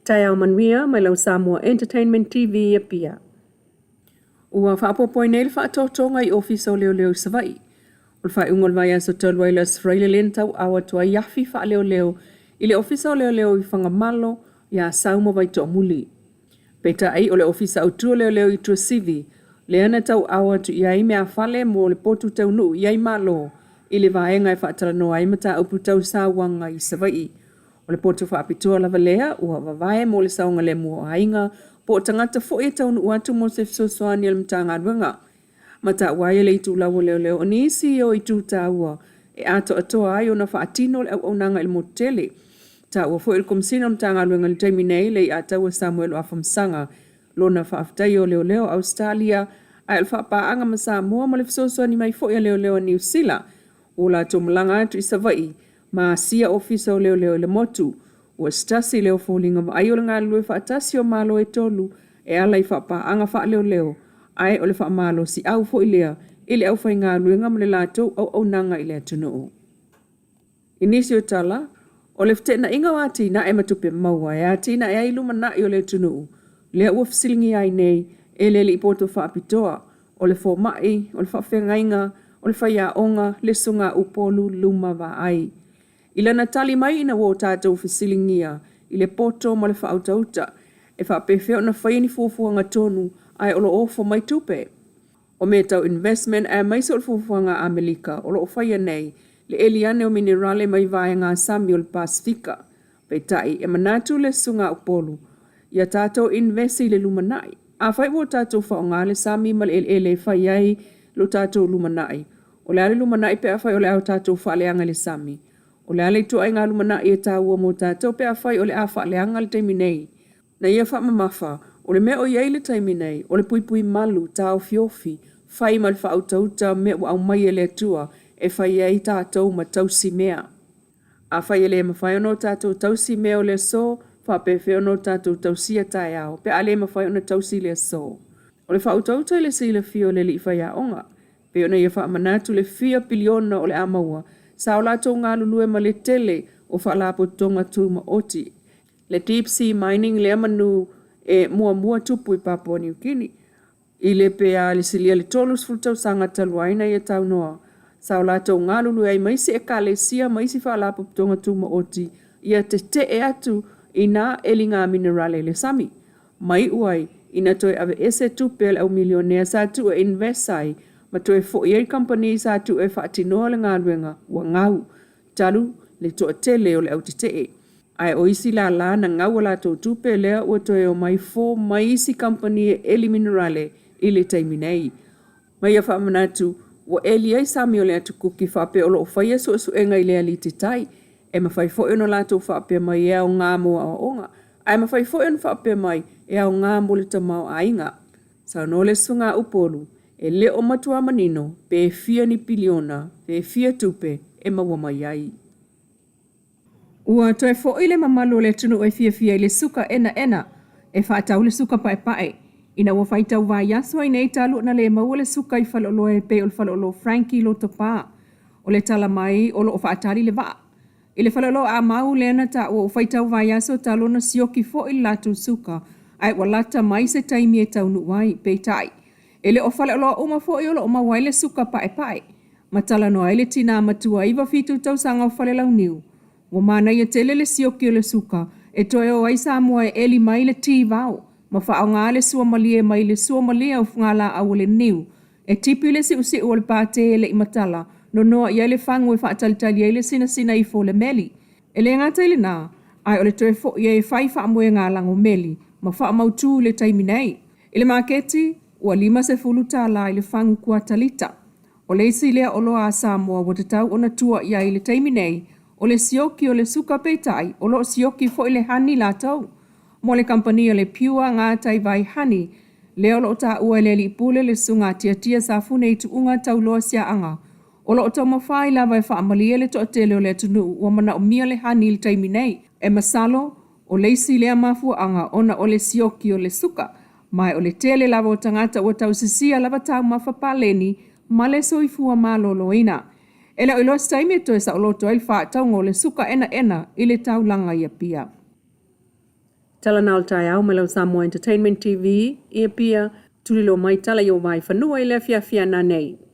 Taeao manuia mai lau Samoa Entertainment TV i Apia. Ua faaopoopo ai nei le faatotoga i Ofisa o Leoleo i Savaii. O le faaiuga o le vaiaso talu ai le Aso Faraile lea na tauau atu ai afi faaleoleo i le Ofisa o Leoleo i Fagamalo, i Asau ma Vaitoamuli. Peitai, o le Ofisa Autu o Leoleo i Tuasivi lea na tauau atu i ai meafale mo le potu taunuu i ai Malo i le vaega e faatalanoa ai mataupu tau sauaga i Savaii. O le poto faapitoa lava lea ua vavae mo le saogalemu o aiga po o tagata foi e taunuu atu mo se fesoasoani a le Matagaluega. Ma taua ai e le itulau o leoleo o nisi o itu taua e atoatoa ai ona faatino le auaunaga i le motu tele. Taua foi e le Komesina o le Matagaluega i le taimi nei le iataua Samuel Afamasaga lona faafetaia o leoleo o Ausetalia ae o le faapaaga ma Samoa ma le fesoasoani mai foi a leoleo a Niu Sila Ua latou malaga atu i Savaii ma asia ofisa o leoleo i le motu. Ua se tasi lea o foliga vaai o le galulue faatasi o Malo e tolu e ala i faapaaga faaleoleo, ae o le faamalosiau foi lea i le aufaigaluega ma le latou auaunaga i le atunuu. I nisi o tala, o le feteenaiga o atinae ma tupe maua e atinae ai lumanai o le atunuu, lea ua fesiligia ai nei e le Alii Poto Faapitoa, o le fomai, o le faafeagaiga, o le faiaoga, le susuga a Upolu Luma Vaai. I lana tali mai ina ua o tatou fesiligia i le poto ma le faautauta e faapefea ona faia ni fuafuaga tonu ae o lo o ofo mai tupe? O mea tau investment aemaise o le fuafuaga a Amelika o lo o faia nei le eli ane o minerale mai vaega sami o le Pasefika. Peitai, e manatu le Susuga a Upolu, ia tatou invest i le lumanai. Afai ua o tatou faaaoga le sami ma le eleele e fai ai lo tatou lumanai, o le a le lumanai pe afai o le a o tatou faaleaga i le sami? O le a le ituaiga lumanai e taua mo tatou pe afai o le a faaleaga le taimi nei? Na ia faamamafa, o le mea o i ai i le taimi nei, o le puipui malu, taofiofi, fai ma le faautauta mea ua aumai e le Atua e fai ai tatou ma tausi mea. Afai e le mafai ona o tatou tausi mea o le aso, faapefea ona o tatou tausia taeao pe a le mafai ona tausi le aso? O le faautauta i le silafia o le alii faiaoga, pei ona ia faamanatu le fia piliona o le a maua, sa o latou galulue ma le tele o faalapotopotoga tumaoti, le deep sea mining lea manu e muamua tupu i Papua Niu Kini. I le pe a le silia le 30 tausaga talu ai na ia taunoa, sa o latou galulue ai ma isi Ekalesia ma isi Faalapotopotoga Tumaoti ia tetee atu i nā eliga minerale i le sami. Ma iu ai ina toe aveese tupe a le au milionea sa tuu e invest ai ma toe foi ai kamupani sa tuu e faatinoa le galuega ua gau talu le toatele o le au tetee. Ae o isi lala na gau a latou tupe lea ua toe omai fo mai isi kamupani e eli minerale i le taimi nei. Ma ia faamanatu, ua eli ai sami o le Atu Kuki faapea o lo o faia suesuega i le aliti tai. E mafai foi ona latou faapea mai e aoga mo aoaoga, ae mafai foi ona faapea mai e aoga mo le tamaoaiga. Saunoa le Susuga a Upolu, e le o matua manino pe fia ni piliona, pe fia tupe e maua mai ai. Ua toe foi le mamalu o le atunuu e fiafia i le suka enaena e faatau le suka paepae. Ina ua faitau vaiaso ai nei talu ona le maua le suka i faleoloa e pei o le faleoloa Frankie i Lotopa. O le tala mai o lo o faatali le vaa. I le faleoloa Amau lea na taua ua faitau vaiaso talu ona sioki foi le latou suka ae ua lata mai se taimi e taunuu ai. Peitai, e le o faleoloa uma foi o lo o maua ai le suka paepae. Ma talanoa ai le tinā matua 97 tausaga o Falelauniu, Ua manaia tele le sioki o le suka e toe o ai Samoa e eli mai le ti vao ma faaaoga le sua malie mai le sua malie o fugalaau o le niu e tipi le siusiu o le pātē e le i matala nonoa i ai le fagu e faatalitali ai le sinasina ifo o le meli. E le gata i lenā, ae o le toe foi ai e fai faamoega lago meli ma faamautū i le taimi nei. I le maketi, ua $50 i le fagu kuata lita. O le isi lea oloa a Samoa ua tatau ona tua i ai i le taimi nei, o le sioki o le suka peitai o lo o sioki foi le honey latou. Mo le kamupani a le Pure Gatai Vai Honey, lea o lo o taua e le Alii Pule le Susuga a Tiatia Safune i Tuuga Tauloa Siaaga, o lo o taumafai lava e faamalie le toatele o le atunuu ua manaomia le honey i le taimi nei. E masalo, o le isi lea mafuaaga ona o le sioki o le suka, Ma o le tele lava o tagata ua tausisia lava taumafa paleni ma le soifua maloloina. E le o iloa se taimi e toe saoloto ai le faatauga o le suka enaena i le taulaga i Apia. Tala na o le taeao mai lau Samoa Entertainment TV i Apia, tulilo mai tala i o vai fanua i le afiafi a nanei.